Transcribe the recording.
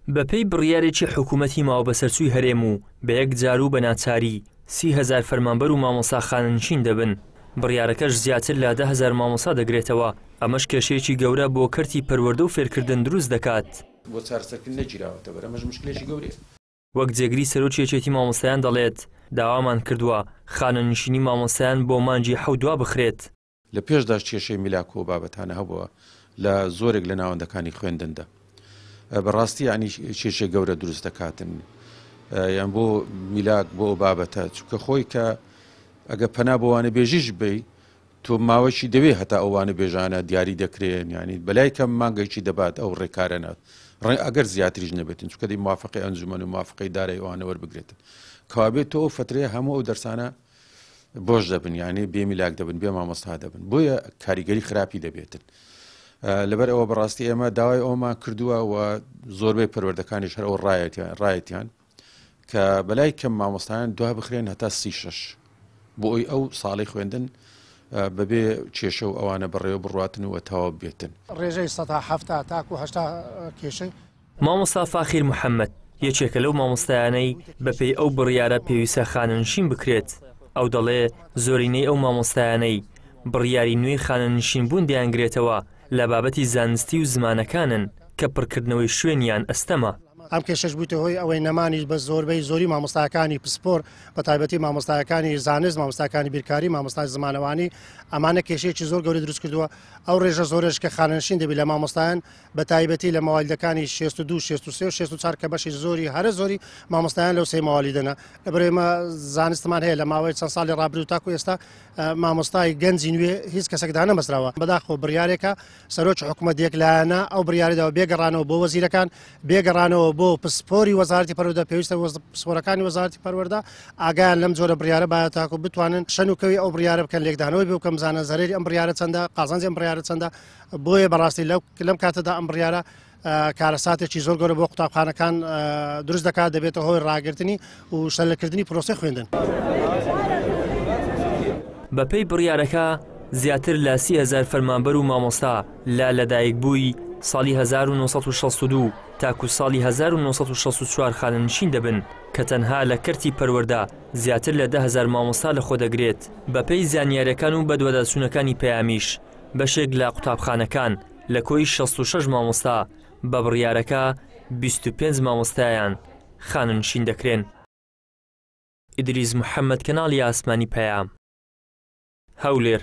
بەپێی بڕیارێکی حکوومەتی ماوەبەسەرچووی هەرێم و بە یەک جار و بە ناچاری 30 هەزار فەرمانبەر و مامۆستا خانەنشین دەبن، بڕیارەکەش زیاتر لە 10,000 مامۆستا دەگرێتەوە، ئەمەش کێشەیەکی گەورە بۆ کەرتی پەروەردە و فێرکردن دروست دەکات. بۆ چارەسەرکردن نەگیراوەتەبەر، ئەمەش موشکلێکی گەورەیە. وەک جێگری سەرۆکی یەکێتی مامۆستایان دەڵێت، داوامان کردووە خانەنشینی مامۆستایان بۆ مانگی حەوت دوابخرێت. لە پێشداش کێشەی میلاک و بابەتانە هەبووە لە زۆرێک لە ناوەندەکانی خوێندندا. بەڕاستی یانی کێشەی گەورە دروست دەکاتن یان بۆ میلاک بۆ ئەو بابەتە چونکە خۆی کە ئەگە پەنا بۆ وانەبێژیش بی تۆ ماوەکی دەوێ هەتا ئەو وانەبێژانە دیاری دەکرێن ینی بەلای کەم مانگێکی دەبات ئەو ڕێکارەنە ڕێ ئەگەر زیاتریش نەبێتن چونکە دی موافقی ئەنجومەن و موافقەی دارای ئەوانە وەربگرێتن کەوابێت تۆ ئەو فترەیە هەموو ئەو دەرسانە بۆش دەبن یانێ بێ میلاک دەبن بێ مامۆستا دەبن بۆیە کاریگەری خراپی دەبێتن لەبەر ئەوە بەڕاستی ئێمە داوای ئەومان کردووە و زۆربەی پەروەردەکانیش هەر ئەو ڕایەتیان ڕایەتیان کە بەلای کەم مامۆستایان دوا بخرێن هەتا 36 بۆ ئەوی ئەو ساڵی خوێندن بەبێ کێشە و ئەوانە بەڕێوە بڕاتن و تەواو بێتن. ڕێژەی 70% تاکو 80 کێشەی. مامۆستا فاخیر محەمەد، یەکێکە لەو مامۆستایانەی بەپێی ئەو بڕیارە پێویستە خانەنشین بکرێت، ئەو دەڵێ زۆرینەی ئەو مامۆستایانەی بڕیاری نوێی خانەنشینبوون دەیانگرێتەوە لە بابەتی زانستی و زمانەکانن کە پڕکردنەوەی شوێنیان ئەستەمە. ئەم کێشەش بوویتە هۆی ئەوەی نەمانی بە زۆربەی زۆری مامۆستاکانی پسپۆر بە تایبەتی مامۆستاکانی زانست، مامۆستاکانی بیرکاری، مامۆستای زمانەوانی، ئەمانە کێشەیەکی زۆر گەورەی دروست کردووە. ئەو ڕێژە زۆرەش کە خانەنشین دەبی لە مامۆستایان بە تایبەتی لە مەوالیدەکانی 62، 63 و 64 کە بەشی زۆری هەرە زۆری مامۆستایان لەو سێ مەوالیدەنە. لەبەر ئێمە زانستمان هەیە لە ماوەی چەند ساڵی ڕابردوو تاکو ئێستا مامۆستای گەنجی نوێ هیچ کەسێک دانەمەزراوە. بەداخەوە بڕیارێکە سەرۆکی حکومەت یەک لایەنە ئەو بڕیارەی داوە بێ گەڕانەوە بۆ وەزیرەکان، بێ گەڕانەوە بۆ پسپۆری وەزارەتی پەروەردە، پێویستە پسپۆرەکانی وەزارەتی پەروەردە ئاگایان لەم جۆرە بڕیارە بایە تاکو بتوانن شەن و کەوی ئەو بڕیارە بکەن، لێکدانەوەی بۆ بکەن بزانن زەرەری ئەم بڕیارە چەندە، قازانجی ئەم بڕیارە چەندە. بۆیە بەڕاستی لەم کاتەدا ئەم بڕیارە کارەساتێکی زۆر گەورە بۆ قوتابخانەکان دروست دەکات، دەبێتە هۆی ڕاگرتنی و شەلکردنی پرۆسەی خوێندن. بەپێی بڕیارەکە زیاتر لە 30,000 فەرمانبەر و مامۆستا لە لەدایکبووی ساڵی 1962 تاکو ساڵی 1964 خانەنشین دەبن کە تەنها لە کەرتی پەروەردە زیاتر لە 10,000 مامۆستا لەخۆدەگرێت. بەپێی زانیارییەکان و بەدواداچوونەکانی پەیامیش بەشێک لە قوتابخانەکان لە کۆی 66 مامۆستا بە بڕیارەکە 25 مامۆستایان خانەنشین دەکرێن. ئیدریس محەمەد کەناڵی ئاسمانی پەیام، هەولێر.